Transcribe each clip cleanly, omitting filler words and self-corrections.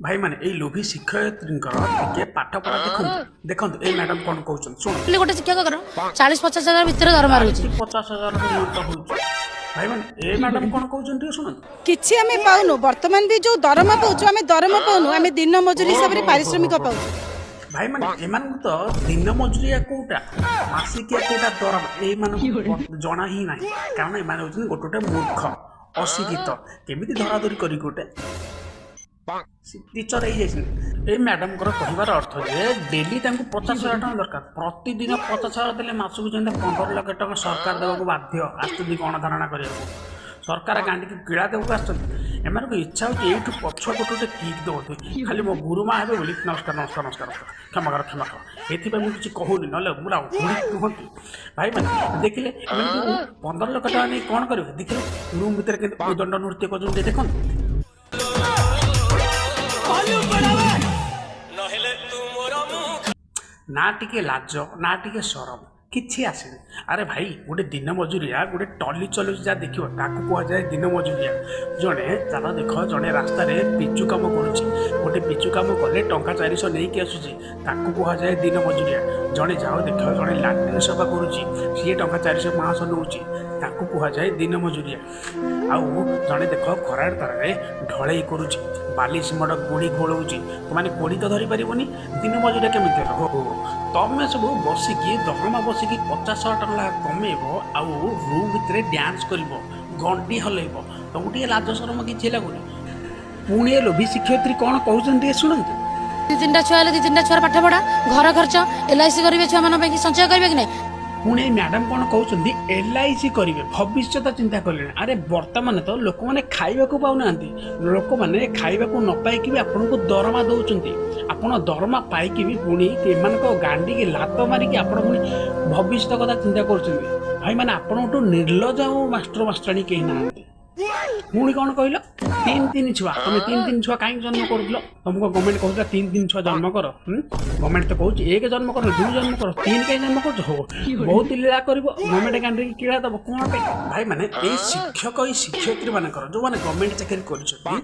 ଭାଇମାନେ, ଏଇ ଲୋଭୀ ଶିକ୍ଷୟିତ୍ରୀଙ୍କର ଟିକେ ପାଠ ପଢା ଦେଖନ୍ତୁ। ଦେଖନ୍ତୁ, ଏଇ ମ୍ୟାଡାମ କଣ କହୁଛନ୍ତି, ଶୁଣନ୍ତୁ। ହେଲେ ଗୋଟେ ଶିକ୍ଷକଙ୍କର 40-50 ହଜାର ଭିତରେ ଦରମା ରହୁଛି। 50 ହଜାର ହେଉଛି। ଭାଇମାନେ, ଏ ମ୍ୟାଡାମ କଣ କହୁଛନ୍ତି, ଟିକେ ଶୁଣନ୍ତୁ। କିଛି ଆମେ ପାଉନୁ। ବର୍ତ୍ତମାନ ବି ଯୋଉ ଦରମା ପାଉଛୁ, ଆମେ ଦରମା ପାଉନୁ, ଆମେ ଦିନ ମଜୁରୀ ହିସାବରେ ପାରିଶ୍ରମିକ ପାଉଛୁ। ଭାଇମାନେ, ଏମାନଙ୍କୁ ତ ଦିନ ମଜୁରିଆ କୋଉଟା, ମାସିକିଆ କୋଉଟା, ଦରମା ଏଇମାନଙ୍କୁ ଜଣା ହିଁ ନାହିଁ। କାରଣ ଏମାନେ ହେଉଛନ୍ତି ଗୋଟେ ଗୋଟେ ମୂର୍ଖ, ଅଶିକ୍ଷିତ। କେମିତି ଧରାଧରି କରି ଗୋଟେ ଟିଚର ହେଇଯାଇଛନ୍ତି। ଏଇ ମ୍ୟାଡ଼ାମଙ୍କର କହିବାର ଅର୍ଥ ଯେ ଡେଲି ତାଙ୍କୁ 50,000 ଟଙ୍କା ଦରକାର। ପ୍ରତିଦିନ 50,000 ଦେଲେ ମାସକୁ ଯେମିତି 15 ଲକ୍ଷ ଟଙ୍କା ସରକାର ଦେବାକୁ ବାଧ୍ୟ ଆସୁଛନ୍ତି ଗଣଧାରଣା କରିବାକୁ। ସରକାର ଗାଣ୍ଡିକି କିଳା ଦେବାକୁ ଆସିଛନ୍ତି। ଏମାନଙ୍କୁ ଇଚ୍ଛା ହେଉଛି ଏଇଠୁ ପଛ ପଟୁ ଗୋଟେ କିକ୍ ଦେବନ୍ତି। ଖାଲି ମୋ ଗୁରୁମା ହେବେ ବୋଲି। ନମସ୍କାର, ନମସ୍କାର, ନମସ୍କାର, ନମସ୍କାର। କ୍ଷମା କର, କ୍ଷମା କର। ଏଥିପାଇଁ ମୁଁ କିଛି କହୁନି, ନହେଲେ ପୁରା ହୁଡ଼ି କୁହନ୍ତି। ଭାଇମାନେ, ଦେଖିଲେ, ଏମାନେ ଯୋଉ 15 ଲକ୍ଷ ଟଙ୍କା ନେଇ କ'ଣ କରିବେ? ଦେଖିଲେ, ରୁମ୍ ଭିତରେ କେମିତି ଦଣ୍ଡ ନୃତ୍ୟ କରୁଛନ୍ତି, ଦେଖନ୍ତୁ। ନା ଟିକେ ଲାଜ, ନା ଟିକେ ସରମ, କିଛି ଆସିନି। ଆରେ ଭାଇ, ଗୋଟେ ଦିନ ମଜୁରିଆ ଗୋଟେ ଟଲି ଚଲାଉଛି ଯାହା ଦେଖିବ, ତାକୁ କୁହାଯାଏ ଦିନ ମଜୁରିଆ। ଜଣେ ଚାଲ ଦେଖ, ଜଣେ ରାସ୍ତାରେ ପିଚୁ କାମ କରୁଛି, ଗୋଟେ ପିଚୁ କାମ କଲେ ଟଙ୍କା 400 ନେଇକି ଆସୁଛି, ତାକୁ କୁହାଯାଏ ଦିନ ମଜୁରିଆ। ଜଣେ ଯାଅ ଦେଖ, ଜଣେ ଲାଟ୍ରିନ୍ ସଫା କରୁଛି, ସିଏ ଟଙ୍କା 400 500 ନେଉଛି, ତାକୁ କୁହାଯାଏ ଦିନ ମଜୁରିଆ। ଆଉ ଜଣେ ଦେଖ, ଖରାରେ ତରାରେ ଢଳେଇ କରୁଛି, ବାଲି ସିମେଣ୍ଟ ଗୋଡ଼ି ଗୋଳଉଛି, ମାନେ ଗୋଡ଼ି ତ ଧରିପାରିବନି, ଦିନ ମଜୁରିଆ କେମିତି ହେବ? ହଉ, ତମେ ସବୁ ବସିକି ଦରମା ବସିକି 50,000 ଟଙ୍କା ଲେଖା କମେଇବ ଆଉ ରୁମ୍ ଭିତରେ ଡ୍ୟାନ୍ସ କରିବ, ଗଣ୍ଡି ହଲେଇବ। ତମକୁ ଟିକେ ଲାଜ ସରମ କିଛି ଲାଗୁନି? ପୁଣି ଏ ଲୋଭୀ ଶିକ୍ଷୟିତ୍ରୀ କ'ଣ କହୁଛନ୍ତି, ଟିକେ ଶୁଣନ୍ତୁ। ଦି ତିନିଟା ଛୁଆ ହେଲେ ଦି ତିନିଟା ଛୁଆର ପାଠ ପଢା, ଘର ଖର୍ଚ୍ଚ, ଏଲ୍ଆଇସି କରିବେ, ଛୁଆମାନଙ୍କ ପାଇଁ ସଞ୍ଚୟ କରିବେ କି ନାହିଁ? ପୁଣି ଏଇ ମ୍ୟାଡ଼ାମ କ'ଣ କହୁଛନ୍ତି? ଏଲ୍ଆଇସି କରିବେ, ଭବିଷ୍ୟତ ଚିନ୍ତା କଲେଣି। ଆରେ, ବର୍ତ୍ତମାନ ତ ଲୋକମାନେ ଖାଇବାକୁ ପାଉନାହାନ୍ତି। ଲୋକମାନେ ଖାଇବାକୁ ନ ପାଇକି ବି ଆପଣଙ୍କୁ ଦରମା ଦେଉଛନ୍ତି। ଆପଣ ଦରମା ପାଇକି ବି ପୁଣି ଏମାନଙ୍କ ଗାଣ୍ଡିକି ଲାତ ମାରିକି ଆପଣ ପୁଣି ଭବିଷ୍ୟତ କଥା ଚିନ୍ତା କରୁଛନ୍ତି। ଭାଇମାନେ, ଆପଣଙ୍କଠୁ ନିର୍ଲଜ ଆଉ ମାଷ୍ଟର ମାଷ୍ଟରାଣୀ କେହି ନାହାନ୍ତି। ପୁଣି କ'ଣ କହିଲ? ତିନି ତିନି ଛୁଆ। ତମେ ତିନି ତିନି ଛୁଆ କାହିଁକି ଜନ୍ମ କରୁଥିଲ? ତମକୁ ଗଭର୍ଣ୍ଣମେଣ୍ଟ କହୁଥିଲା ତିନି ତିନି ଛୁଆ ଜନ୍ମ କର? ଗଭର୍ଣ୍ଣମେଣ୍ଟ ତ କହୁଛି ଏକ ଜନ୍ମ କର, ଦୁଇ ଜନ୍ମ କର, ତିନି କାହିଁ ଜନ୍ମ କରୁଛ? ହଉ, ବହୁତ ଲୀଳା କରିବ, ଗଭର୍ଣ୍ଣମେଣ୍ଟ ଗାଣ୍ଡିକି କିଳା ଦବ କ'ଣ ପାଇଁ? ଭାଇମାନେ, ଏଇ ଶିକ୍ଷକ, ଏଇ ଶିକ୍ଷୟିତ୍ରୀ ମାନଙ୍କର, ଯେଉଁମାନେ ଗଭର୍ଣ୍ଣମେଣ୍ଟ ଚାକିରି କରିଛନ୍ତି,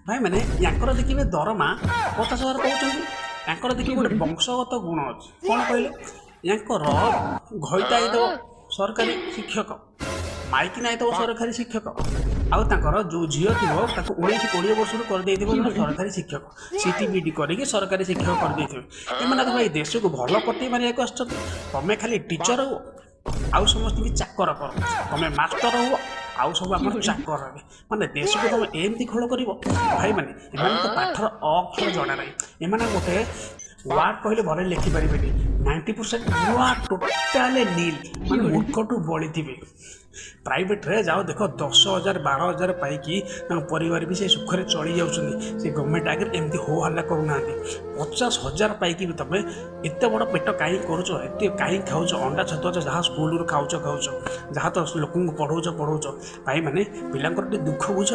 ଭାଇମାନେ, ୟାଙ୍କର ଦେଖିବେ ଦରମା 50,000 ପାଉଛନ୍ତି। ୟାଙ୍କର ଦେଖିବେ ଗୋଟେ ବଂଶଗତ ଗୁଣ ଅଛି। କ'ଣ କହିଲେ? ୟାଙ୍କର ଘଇତା ହେଇଥିବ ସରକାରୀ ଶିକ୍ଷକ, ମାଇକିନା ହେଇଥିବ ସରକାରୀ ଶିକ୍ଷକ, ଆଉ ତାଙ୍କର ଯେଉଁ ଝିଅ ଥିବ ତାକୁ 19-20 ବର୍ଷରୁ କରିଦେଇଥିବ ଜଣେ ସରକାରୀ ଶିକ୍ଷକ। ସିଟି ବିଡି କରିକି ସରକାରୀ ଶିକ୍ଷକ କରିଦେଇଥିବେ। ଏମାନେ ତ ଭାଇ ଦେଶକୁ ଭଲ ପଟେଇ ମାରିବାକୁ ଆସିଛନ୍ତି। ତମେ ଖାଲି ଟିଚର ହୁଅ, ଆଉ ସମସ୍ତଙ୍କୁ ଚାକର କର। ତମେ ମାଷ୍ଟର ହୁଅ, ଆଉ ସବୁ ଆମର ଚାକର ହେବେ। ମାନେ ଦେଶକୁ ତମେ ଏମିତି ଖୋଳ କରିବ? ଭାଇମାନେ, ଏମାନଙ୍କୁ ତ ପାଠର ଅ ଅକ୍ଷର ଜଣା ନାହିଁ। ଏମାନେ ଗୋଟେ ୱାର୍ଡ କହିଲେ ଭଲ ଲେଖିପାରିବେନି। 90% ପୁରା ଟୋଟାଲି ନିଲ୍, ମାନେ ମୂର୍ଖଠୁ ବଳିଥିବେ। ପ୍ରାଇଭେଟରେ ଯାଅ ଦେଖ, 10,000 12,000 ପାଇକି ତାଙ୍କ ପରିବାର ବି ସେ ସୁଖରେ ଚଳି ଯାଉଛନ୍ତି। ସେ ଗଭର୍ଣ୍ଣମେଣ୍ଟ ଆଗରେ ଏମିତି ହୋ ହାଲ୍ଲା କରୁନାହାନ୍ତି। 50,000 ପାଇକି ବି ତମେ ଏତେ ବଡ଼ ପେଟ କାହିଁକି କରୁଛ? ଏତେ କାହିଁକି ଖାଉଛ? ଅଣ୍ଡା ଛତୁଆ ତ ଯାହା ସ୍କୁଲରୁ ଖାଉଛ ଖାଉଛ, ଯାହା ତ ଲୋକଙ୍କୁ ପଢ଼ଉଛ ପଢ଼ଉଛ। ଭାଇମାନେ, ପିଲାଙ୍କର ଟିକେ ଦୁଃଖ ବୁଝ।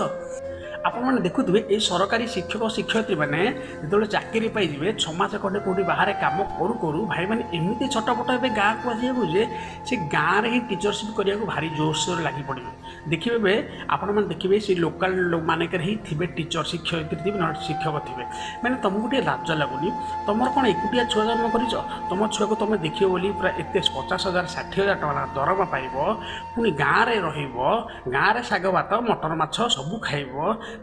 ଆପଣମାନେ ଦେଖୁଥିବେ, ଏଇ ସରକାରୀ ଶିକ୍ଷକ ଶିକ୍ଷୟିତ୍ରୀ ମାନେ ଯେତେବେଳେ ଚାକିରି ପାଇଯିବେ, 6 ମାସ ଖଣ୍ଡେ କେଉଁଠି ବାହାରେ କାମ କରୁ କରୁ ଭାଇମାନେ ଏମିତି ଛଟପଟ ହେବେ ଗାଁକୁ ଆସିବାକୁ ଯେ ସେ ଗାଁରେ ହିଁ ଟିଚରସିପ୍ କରିବାକୁ ଭାରି ଜୋରସୋର ଲାଗି ପଡ଼ିବେ। ଦେଖିବେ, ଏବେ ଆପଣମାନେ ଦେଖିବେ, ସେ ଲୋକାଲ ମାନଙ୍କରେ ହିଁ ଥିବେ ଟିଚର, ଶିକ୍ଷୟିତ୍ରୀ ଥିବେ, ନହେଲେ ଶିକ୍ଷକ ଥିବେ। ମାନେ ତୁମକୁ ଟିକେ ଲାଜ ଲାଗୁନି? ତୁମର କ'ଣ ଏକୁଟିଆ ଛୁଆ ଜନ୍ମ କରିଛ? ତୁମ ଛୁଆକୁ ତୁମେ ଦେଖିବ ବୋଲି ପୁରା ଏତେ 50,000 60,000 ଟଙ୍କା ଦରମା ପାଇବ, ପୁଣି ଗାଁରେ ରହିବ, ଗାଁରେ ଶାଗ ଭାତ ମଟନ ମାଛ ସବୁ ଖାଇବ,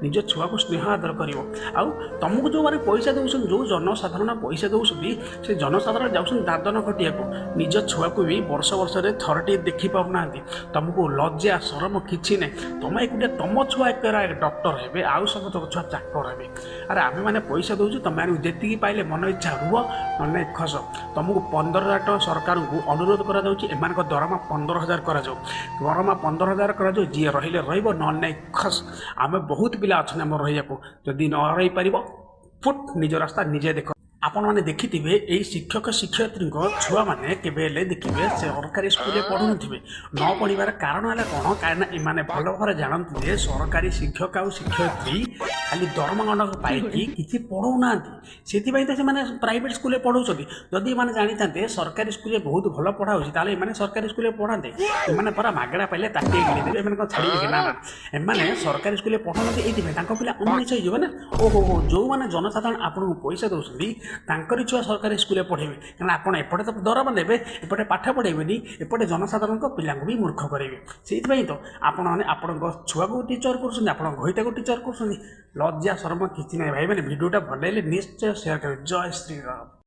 ନିଜ ଛୁଆକୁ ସ୍ନେହ ଆଦର କରିବ। ଆଉ ତୁମକୁ ଯେଉଁମାନେ ପଇସା ଦେଉଛନ୍ତି, ଯେଉଁ ଜନସାଧାରଣ ପଇସା ଦେଉଛନ୍ତି, ସେ ଜନସାଧାରଣ ଯାଉଛନ୍ତି ଦାଦନ ଖଟିବାକୁ। ନିଜ ଛୁଆକୁ ବି ବର୍ଷ ବର୍ଷରେ ଥରଟିଏ ଦେଖିପାରୁନାହାନ୍ତି। ତୁମକୁ ଲଜ୍ଜା ସରମ କିଛି ନାହିଁ। ତୁମେ ଏକୁଟିଆ, ତୁମ ଛୁଆ ଏକରା ଡକ୍ଟର ହେବେ, ଆଉ ସମସ୍ତଙ୍କ ଛୁଆ ଚାକର ହେବେ। ଆରେ, ଆମେମାନେ ପଇସା ଦେଉଛୁ, ତୁମେ ଯେତିକି ପାଇଲେ ମନ ଇଚ୍ଛା ରୁହ, ନହେଲେ ଖସ। ତୁମକୁ 15,000 ଟଙ୍କା, ସରକାରଙ୍କୁ ଅନୁରୋଧ କରାଯାଉଛି, ଏମାନଙ୍କ ଦରମା 15,000 କରାଯାଉ। ଦରମା 15,000 କରାଯାଉ। ଯିଏ ରହିଲେ ରହିବ, ନହେଲେ ନାହିଁ ଖସ। ଆମେ ବହୁତ ପିଲା ଅଛନ୍ତି ଆମର ରହିବାକୁ। ଯଦି ନ ରହିପାରିବ, ଫୁଟ୍, ନିଜ ରାସ୍ତା ନିଜେ ଦେଖ। ଆପଣମାନେ ଦେଖିଥିବେ, ଏଇ ଶିକ୍ଷକ ଶିକ୍ଷୟିତ୍ରୀଙ୍କ ଛୁଆମାନେ କେବେ ହେଲେ ଦେଖିବେ ସରକାରୀ ସ୍କୁଲରେ ପଢ଼ୁନଥିବେ। ନ ପଢ଼ିବାର କାରଣ ହେଲା କ'ଣ? କାରଣ ଏମାନେ ଭଲ ଭାବରେ ଜାଣନ୍ତି ଯେ ସରକାରୀ ଶିକ୍ଷକ ଆଉ ଶିକ୍ଷୟିତ୍ରୀ ଖାଲି ଦରମା ଗଣ୍ଡକ ପାଇକି କିଛି ପଢ଼ଉନାହାନ୍ତି। ସେଥିପାଇଁ ତ ସେମାନେ ପ୍ରାଇଭେଟ୍ ସ୍କୁଲରେ ପଢ଼ଉଛନ୍ତି। ଯଦି ଏମାନେ ଜାଣିଥାନ୍ତେ ସରକାରୀ ସ୍କୁଲରେ ବହୁତ ଭଲ ପଢ଼ା ହେଉଛି, ତାହେଲେ ଏମାନେ ସରକାରୀ ସ୍କୁଲରେ ପଢ଼ାନ୍ତେ? ଏମାନେ ପରା ମାଗଣା ପାଇଲେ ତାଟିଏ ଗିଳିଦେବେ। ଏମାନେ କ'ଣ ଛାଡ଼ିବେ କି? ନା ନା, ଏମାନେ ସରକାରୀ ସ୍କୁଲରେ ପଢ଼ଉନାହାନ୍ତି ଏଇଥିପାଇଁ, ତାଙ୍କ ପିଲା ଅମଣିଷ ହେଇଯିବ ନା। ଓହୋ ହୋ, ଯେଉଁମାନେ ଜନସାଧାରଣ ଆପଣଙ୍କୁ ପଇସା ଦେଉଛନ୍ତି, ତାଙ୍କରି ଛୁଆ ସରକାରୀ ସ୍କୁଲରେ ପଢ଼େଇବେ। କାରଣ ଆପଣ ଏପଟେ ତ ଦରମା ନେବେ, ଏପଟେ ପାଠ ପଢ଼େଇବେନି, ଏପଟେ ଜନସାଧାରଣଙ୍କ ପିଲାଙ୍କୁ ବି ମୂର୍ଖ କରାଇବେ। ସେଇଥିପାଇଁ ତ ଆପଣମାନେ ଆପଣଙ୍କ ଛୁଆକୁ ଟିଚର କରୁଛନ୍ତି, ଆପଣଙ୍କ ଘଇତାକୁ ଟିଚର କରୁଛନ୍ତି। ଲଜ୍ଜା ଶରମ କିଛି ନାହିଁ ଭାଇ। ମାନେ ଭିଡ଼ିଓଟା ଭଲ ଲାଗିଲେ ନିଶ୍ଚୟ ସେୟାର କରିବେ। ଜୟ ଶ୍ରୀରାମ।